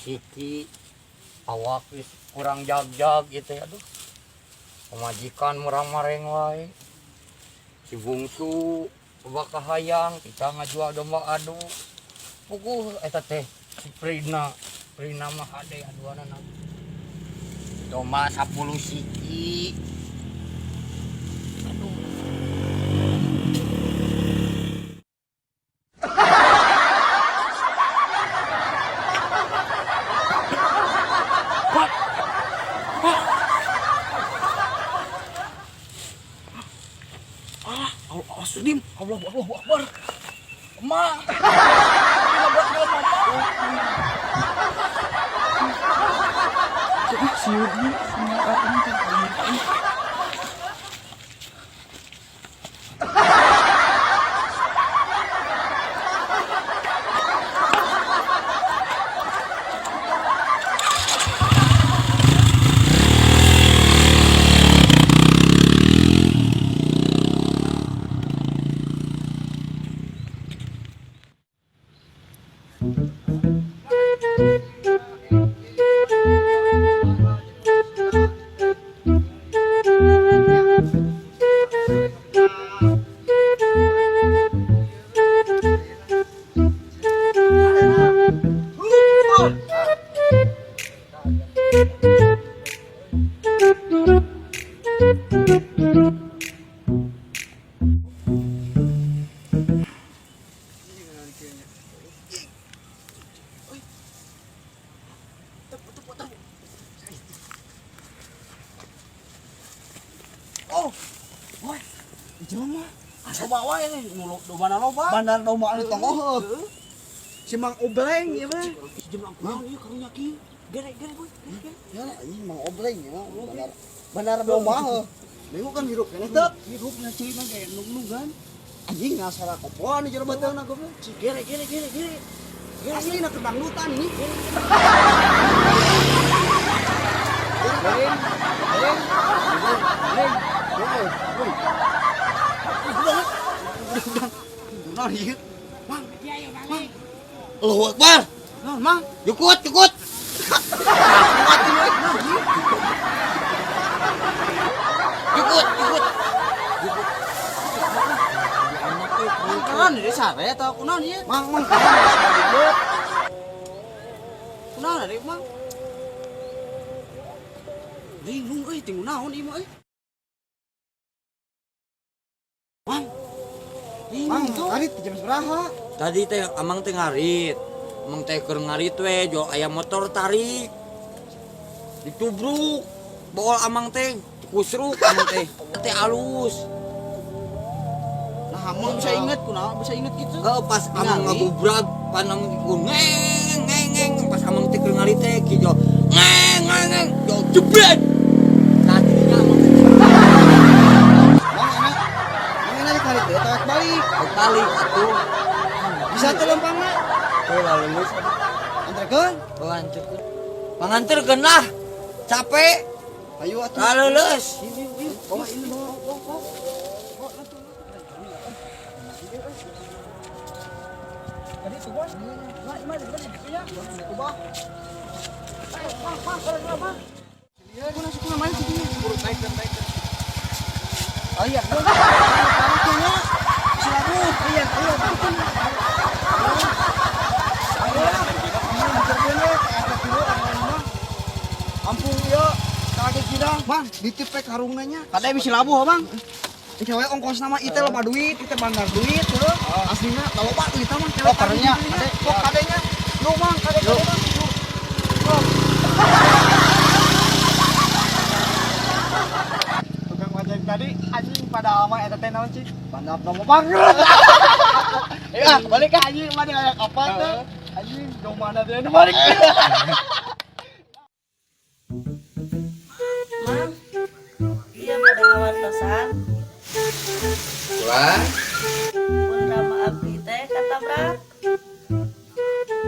siki awak geus kurang jag-jag ieu teh aduh. Pamajikan murang-mareng wae. Si bungsu loba kahayang kita ngajual domba adu. Puguh eta teh si Prina, Prina mah hade aduanana. Domba 10 siki. Aduh. Pak. Pak. Ah, Allah Dim. Allah Allahu Akbar. Emak. Nabrak jalan mama. Siut nih. Oh, woi, jelema. Asa wae nih, nu domba loba. Bandar domba anu tonggoh. Si Mang Obleng ieu mah. Si jelema kumaha ieu karunya ki? Gere gere boy. Ya, anjing Mang Obleng ieu mah bandar bandar domba heuh. Minggu kan hirup keneh teu. Hirup na cai mah kayak nungnugan. Anjing ngasara kopoan di jero bateuna goblok. Si gere gere gere gere. Asli na kedangdutan ini. Gere gere gere. Woi. Udah. Ieu? Mang. Mang. Allahu Akbar. Naon, Mang? Jukut, jukut. Jukut, jukut. Mang kunaon di sare atau kunaon ieu? Mang, mang. Kunaon ari, Mang? Bingung euy, tinggal naon ieu mah euy. Mang. Mang, ngarit jam sabaraha? Tadi teh amang teh ngarit. Amang teh keur ngarit we, jo aya motor tarik. Ditubruk. Bawa amang teh kusruk amang teh. Teh alus. Nah, amang bisa inget kunaon, bisa inget gitu. Heeh, pas amang ngagubrag, pan amang ngeng ngeng ngeng pas amang teh keur ngarit teh ki jo ngeng ngeng ngeng jo jebret. Nah, jadinya amang teh Mang enak. Mang enak ngarit teh tawak balik. Balik atuh. Bisa teh lempangna. Tuh lulus. Anterkeun. Oh, anterkeun. Panganterkeun lah. Capek. Ayo atuh. Lulus. Bawa ini bawa bawa bawa. Tadi tuh bos. Nah, imah tadi ya. Ubah. Ayo, mang, mang, kalau mang. Iya, gua nasi kuna main sini. Buru naik dan naik. Oh iya, gua. Kamu Silabu. Iya, iya, Ampun ya, kaget kidang. Bang, ditipek karungna nya. Kade bisi labuh, Bang. Cewek ongkos nama ite loba duit, ite bandar duit, heuh. Aslina loba duit mah cewek. Oh, karunya. Kade, kok kadenya? Lu, Bang, kade kade, Bang. Tukang ojek tadi anjing pada awal eta teh naon cing? Bandar domba banget. Ya, balik ke anjing mana aya apa teh? Anjing domba na teh balik. Mang, iya pada ngawartosan. Pulang Pun rama abdi teh katabrak.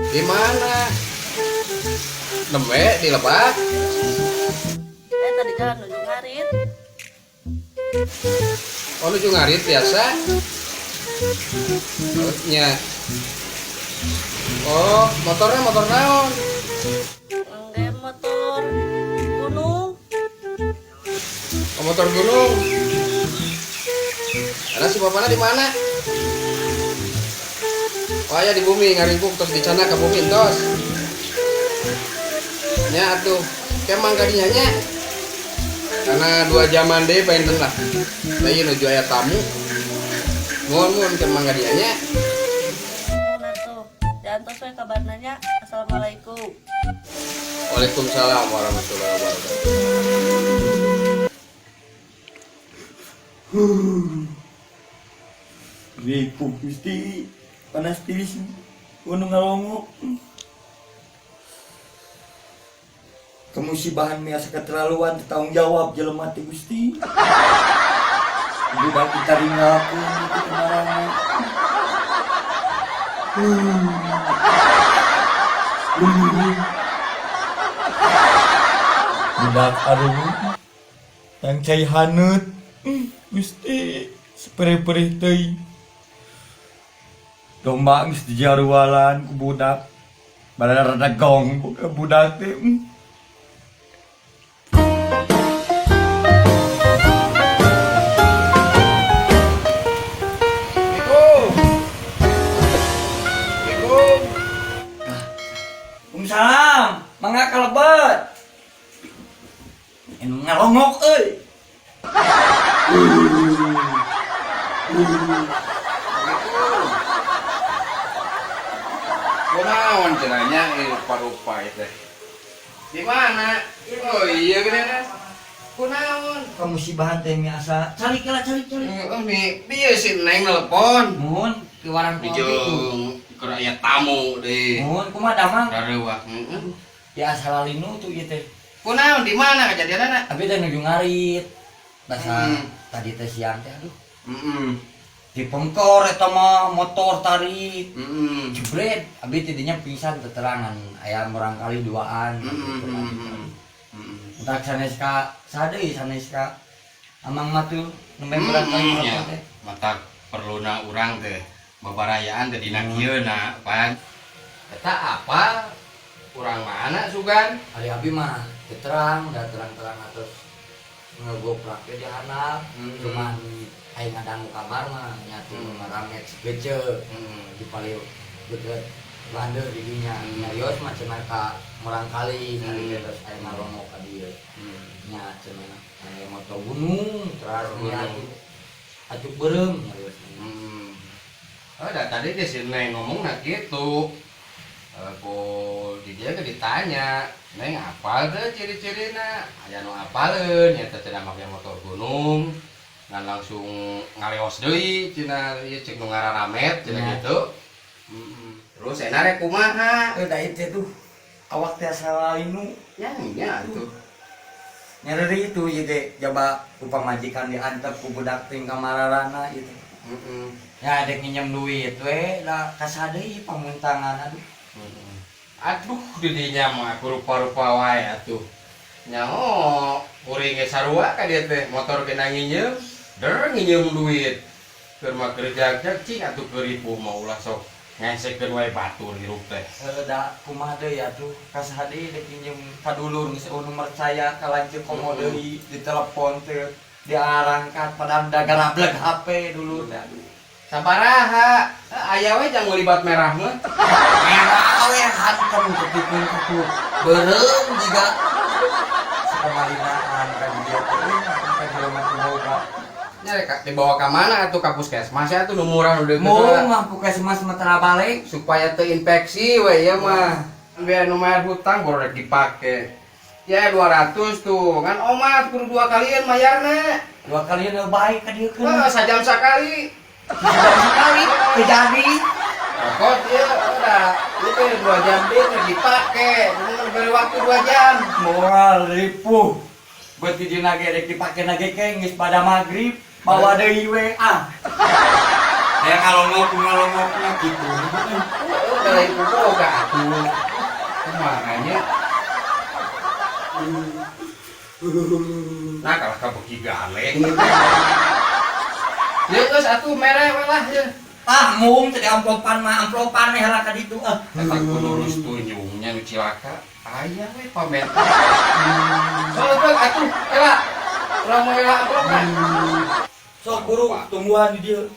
di mana? Nembe di lebak. Eh tadi jalan nuju ngarit. Oh, nuju ngarit biasa. Oh, nya. Oh, motornya motor naon? Ngangge motor gunung. Oh, motor gunung. Ada si bapaknya di mana? Oh, aya di bumi ngaringkuk tos dicandak ke bumi tos. Nya atuh, kemang kadinya nya. Karena 2 jaman deh pengen lah. Nah, ieu nuju aya tamu. Nuhun nuhun kemang kadinya nya. Nah tuh, diantos we kabarna nya. Assalamualaikum. Waalaikumsalam warahmatullahi wabarakatuh. Ripuh Gusti, panas tiris gunung ngalongok. Kemusibahan miasa keterlaluan tanggung jawab jelema teh Gusti. Budak kita ringgalkeun itu kemarin. Budak aruh yang cai haneut. Gusti, seperih-perih teuing. Domba geus dijarualan ku budak. Badar rada gong ku budak teh. Assalamualaikum. Assalamualaikum. Waalaikumsalam, mangga kalebet. Anu ngalongok euy. Assalamualaikum. Kunaon cenah ieu parupa itu? Di mana? Oh iya gede. Kunaon? Kamusibahan teh miasa. Calik lah, calik calik. Oh nih, dia si Neng nelpon. Muhun ke warang kopi tuh. Dijeng keur aya tamu deh. Muhun kumaha damang? Dareuah. Heeh. Ya asal lalinu tuh ieu teh. Kunaon di mana kejadianna? Abi teh nuju ngarit. Basa tadi teh siang teh aduh. Di pengkor eta mah motor tarik. Jebret, abi tidinya pingsan teterangan aya murangkali duaan gitu kan. Entak sanes ka sadeui sanes ka amang mah tuh nembe murangkali Ya. merokok teh. Mata perluna urang teh babarayaan teh dina kieu na pan. Eta apa? Urang mana sugan? Ari abi mah teu terang, da terang-terang atos ngegoprak ge di handap. Cuman aya ngadangu kabar mah nya tuh ngaramet segece di paling deket bandeur di dinya. Nyarios mah cenah ka murangkali ari terus aya ngalongok ka dieu. Nya cenah aya motor gunung teras Motor nya gunung. acuk beureum nyarios. Oh, dah tadi dia si Neng ngomong nah gitu. Ku di dia ke ditanya, Neng apal teh ciri-cirina? Aya nu apaleun nya teh cenah make motor gunung. Ngan langsung ngaleos deui cenah ieu cek nu ngararamet cenah gitu. Terus enak rek kumaha? Eh da ieu tuh awak teh asa lalinu. Ya nya atuh. Nyeri itu ieu ge jaba ku pamajikan diantep ku budak teh ka mararana ieu teh. Ya dek nginjem duit we da kasadeui pamuntangan aduh. Aduh, didinya mah aku rupa-rupa wae atuh. Nyaho, kuring ge sarua ka dieu teh, motor ge nginjem, der nginjem duit. Keur mah keur jag-jag cing atuh keur ripuh mah ulah sok ngesekeun wae batur hirup teh. Heuh da kumaha deui atuh kasadeui dek nginjem ka dulur geus eueuh nu percaya ka lanceuk komo deui ditelepon teh diarangkat padahal da garableg HP dulur teh aduh. Sabaraha? Aya we jang libat merah mah. Merah we hantem kepikun kuku beureum jiga sakamalinaan ka dieu teh euy ka jelema teu boga. Nya rek dibawa ka mana atuh ka puskesmas ya atuh nu murah nu deukeut. Mau mah puskesmas mah tara balik Supaya teu infeksi we ieu mah. Biar nu bayar hutang baru rek dipake. Ya 200 tuh, kan omat kudu dua kalian mayarna. Dua kali nu baik ka dieu Wah, keun. sajam sakali. Sajam sekali teu jadi. Rokok dia udah, itu 2 jam dia nggak dipake, cuma beri waktu 2 jam. Moal ripuh. Beuti dina ge rek dipake na ge ke geus pada magrib bawa deui we ah. Ya ngalongok ngalongoknya gitu. Udah lain boga atuh. Kumaha nya? Nah, kalau kabeuki galeng. Ya geus atuh mere we lah ya. Tah mung teh amplopan mah amplopan we heula ka ditu ah. Eta kudu lurus tunjungnya nu cilaka. Aya we pamer. Sok sok atuh, ela. Urang mau ela amplopan. Sok buru tungguan di dieu.